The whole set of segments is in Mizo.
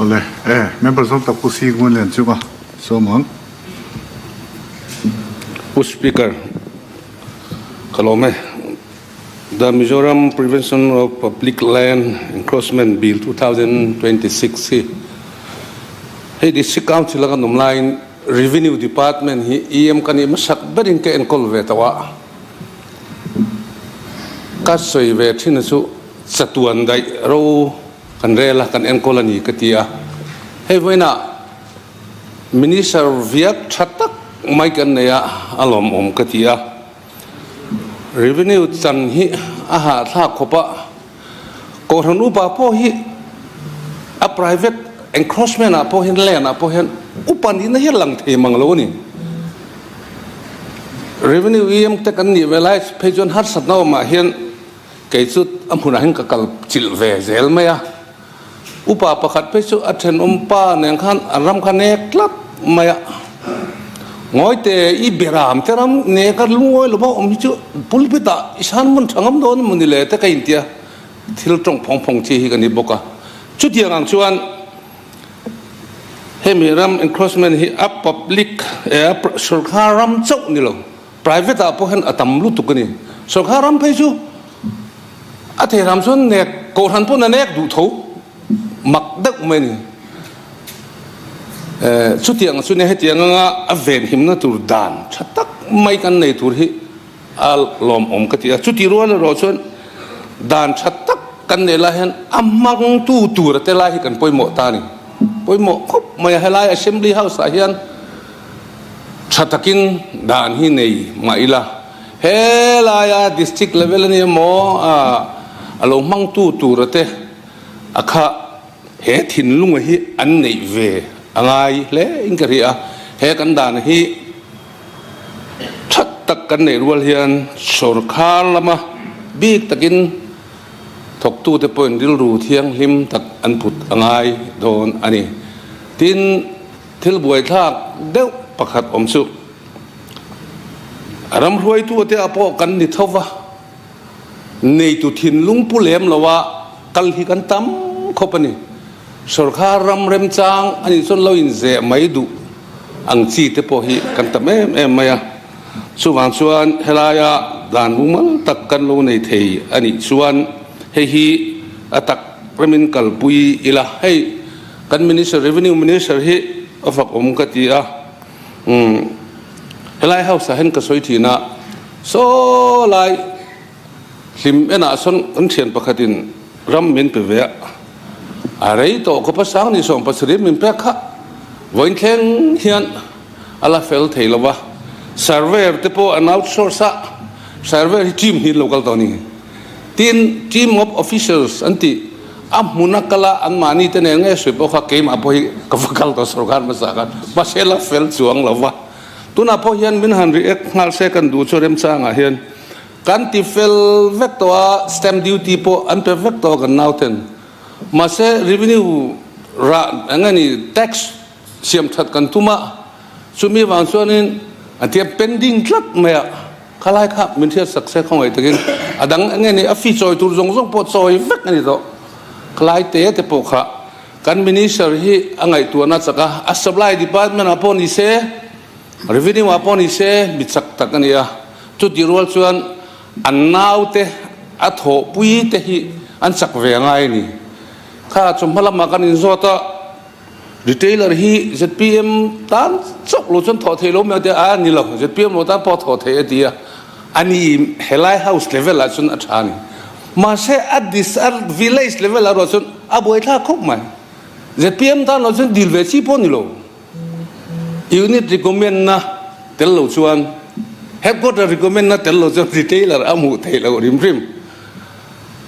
Awle, e, member zawng tak Pu Si Ngun Lian chunga sawm ang. Pu Speaker, ka lawm e. The Mizoram Prevention of Public Land Encroachment Bill 2026 hi hei District Council a kan awm laiin Revenue Department hi EM ka nih hmasak berin ka enkawl ve tawh a. Ka sawi ve thin a chu chatuan daih ro kan rel a, kan enkawl a ni ka ti a. Hei vawiinah Minister viak tha tak mai kan nei a, a lawmawm ka ti a. Revenue chan hi a hahthlak khawp a, Kohhran upa pawh hi a private encroachment ah pawh hian land ah pawh hian upa nihna hi a lang thei mang lo a ni. Revenue EM te kan nih ve lai phei chuan harsatna awmah hian kei chu a hmunah hian ka kal chilh ve zel mai a. Upa pakhat phei chu a thenawm pa nen khan an ram kha nek tlat mai a, Ngawite i beram te ram nek a lungawi lo va awm hi chu pulpit ah i san hmun tha ngam dawn emaw ni le te ka intia thil tawng phawng phawng chi hi ka ni bawk a. Chutiang ang chuan hemi ram encroachment hi a public eh sorkar ram chauh ni lo private ah pawh hian a tam lutuk a ni. Sorkar ram phei chu A theiram chuan nek kohhran pawn a nek duh tho mak deuh mai a ni. Chutiang chu nia hetiang anga a venhimna tur dan tha tak mai kan nei tur hi a lawmawm ka ti a. Chuti rual erawh chuan dan tha tak kan neih lai hian a hmangtu tur a te lai hi kan pawimawh ta a ni. Pawimawh khawp mai a, helai Assembly House ah hian tha takin dan hi nei mah ila. He laia district level a ni emaw a lo hmangtu tura te a kha he thinlunga hi an neih ve a ngai hle in ka hria a, he kan dan hi that tak kan neih rual hian sorkar lama bik takin thawktute pawhin rilru thianghlim tak an put a ngai dawn a ni. Tin, thil buaithlak deuh pakhat awm chu. A ram hruaitute ah pawh kan ni tho va, neitu thinlung pu lem lo a kal hi kan tam khawp a ni. Sorkar ram remchang a nih chuan lo inzeh mai duh ang chi te pawh hi kan tam em em mai a. Chuvang chuan helaia dan mumal tak kan lo nei thei a nih chuan hei hi a tak remin kalpui ila. Hei kan Minister, Revenue Minister hi a fak awm ka ti a. Umm helai house ah hian ka sawi thin a, saw lai hlim enah sawn kan thian pakhatin ram min pe ve a, a rei tawh khawp a sang ni 70 min pek kha vawiin thleng hian a la fel thei lo va, surveyor te pawh an outsource a, surveyor hi team hi an lo kal tawh a ni. Tin, team of officials an tih a hmuna kala anmahni te nen nge sawi pawh kha keimah pawh hi ka va kal tawh sorkar hmasa khan mahse la fel chuang lo va. Tunah pawh hian min han react nghal se kan duh chu remchangah hian kan ti fel vek tawh a, stamp duty pawh an pe vek tawh a kan nauten. Mahse revenue rah eng nge ni tax siam that kan tum a, chumi vang chuanin a tia pending tlat mai a, khalai kha min hriat sak se khawngaih takin a dang eng nge ni a fee chawi tur zawng zawng pawh chawi vek a ni tawh, khalai te te pawh kha kan minister hi a ngaihtuahna chak a, a supply department ah pawh ni se, revenue ah pawh ni se mi chak tak a ni a, chutih rual chuan an naute a thawhpui te hi an chak ve a ngai a ni, kha chawhma lamah kan inzawt a. Retailer hi zpm tan chauh lo chuan thawh theih lo mai a tia, a ni lo, zpm lo tan pawh a thawh theih a ti a, a ni helai house level ah chuan a tha a ni. Mahse a dis a village level ah erawh chuan a buaithlak khawp mai. Zpm tan lo chuan dil ve chi pawh a ni lo. Unit recommend na tel lo chuan, headquarter recommend na tel lo chuan retailer a hmuh theih loh rim hrim.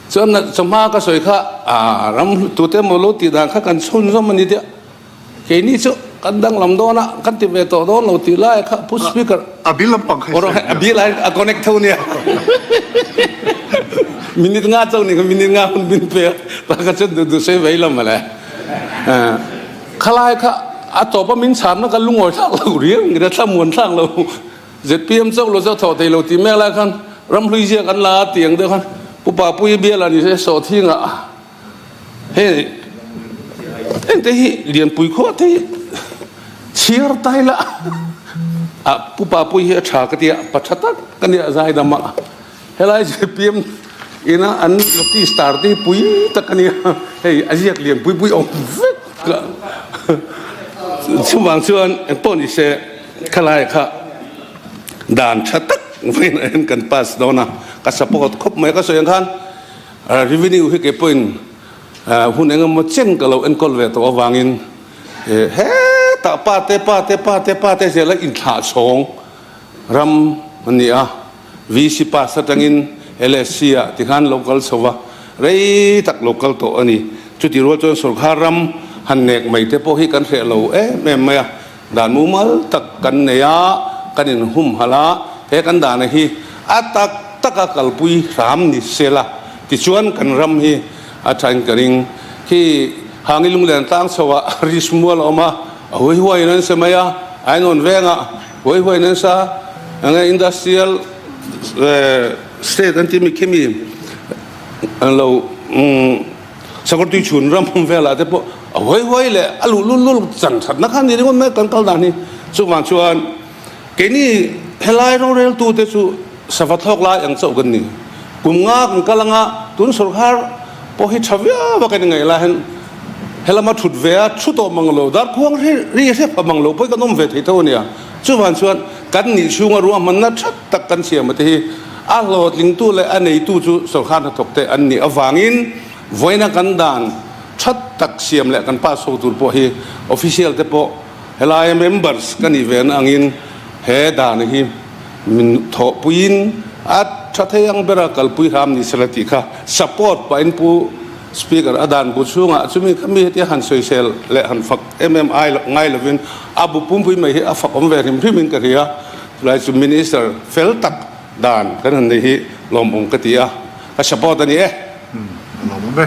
Chuan chawhma ka sawi kha a ram tute emaw lo tih dan kha kan chhunzawm a ni tia keini chu kan danglam dawn a kan ti ve tawh dawn lo tih lai kha Pu Speaker A bill lampang kha i sawi a bill ah a connect tho nia minute nga chauh ni kha minute nga hun min pe a tah kha chuan duh duh sawi vei lam mawle khalai kha a tawp a min chhanna ka lungawi thlak lo riang nge thlamuan thlak lo. Zpm chauh lo chu a thawh thei lo tih mek lai khan ramhlui ziak an la a tih ang deuh khan Pu Papuii bial a ni se sawhthingah Hei hengte hi Lianpui khua te hi chhiar ta ila a Pu Papui hi a tha ka tia pa tha tak ka nia zaidam a helai zpm ina an notice tar te hi pui tak a nia hei a ziak Lianpui pui awm vek ka chuvang chuan engpawh ni se khalai kha dan tha tak vawiin ah hian kan pass dawn a ka support khawp mai ka sawi ang khan Revenue hi kei pawhin hun engemaw chen ka lo enkawl ve tawh avangin hetah pa te pa te pa te pa te zela inthlah chhawng ram a ni a, VC pass atangin LSC ah tikhan lo kal chho va, rei tak lo kal tawh a ni. Chutih rual chuan sorkar ram han nek mai te pawh hi kan hreh lo em em mai a, dan mumal tak kan nei a, kan inhumhalh a, he kan dana hi a tak taka kalpui hram ni sela tichuan kan ram hi a thain ka ring. Khi Hangi Lunglen tlang chho ah Rish mual a awm a, a huai huai in an sa mai a, Ainawn veng ah huai huai in an sa enge industrial state an tih mi khi mi an lo Sakawrtui chhun ram vel ah te pawh a huai huai leh a luh lul lul chan thatna kha ni ringawt mai kan kal dan hi. Chuvang chuan Keini helai roreltute chu sava thlawk lai ang chauh kan ni. Kum nga kan kal anga tun sorkar pawh hi tha viau a kan ingaih lai hian helama thut ve a thu tawh mang lo, darkhuang ri hrep a mang lo pawh hi kan awm ve thei tho a nia. Chuvang chuan kan nih chhunga ruahmanna tha tak kan siam a te hi a hlawhtlingtu leh a neitu chu sorkar hnathawkte an nih avangin vawiina kan dan tha tak siam leh kan pass ho tur pawh hi official te pawh Helaia members ka nih ve na angin he dan hi min thawhpuiin a tha thei ang bera kalpui hram ni sela tih kha support pahin Pu Speaker a dan bu chhungah chumi kha mi hetia han sawisel leh han fak em em ai ngai lovin a bu pumpui mai hi a fak awm ve hrim hrimin ka hria. Chulai chu Minister fel tak dan kan han nei hi lawmawm ka ti a, ka support a ni e. A lawmawm e.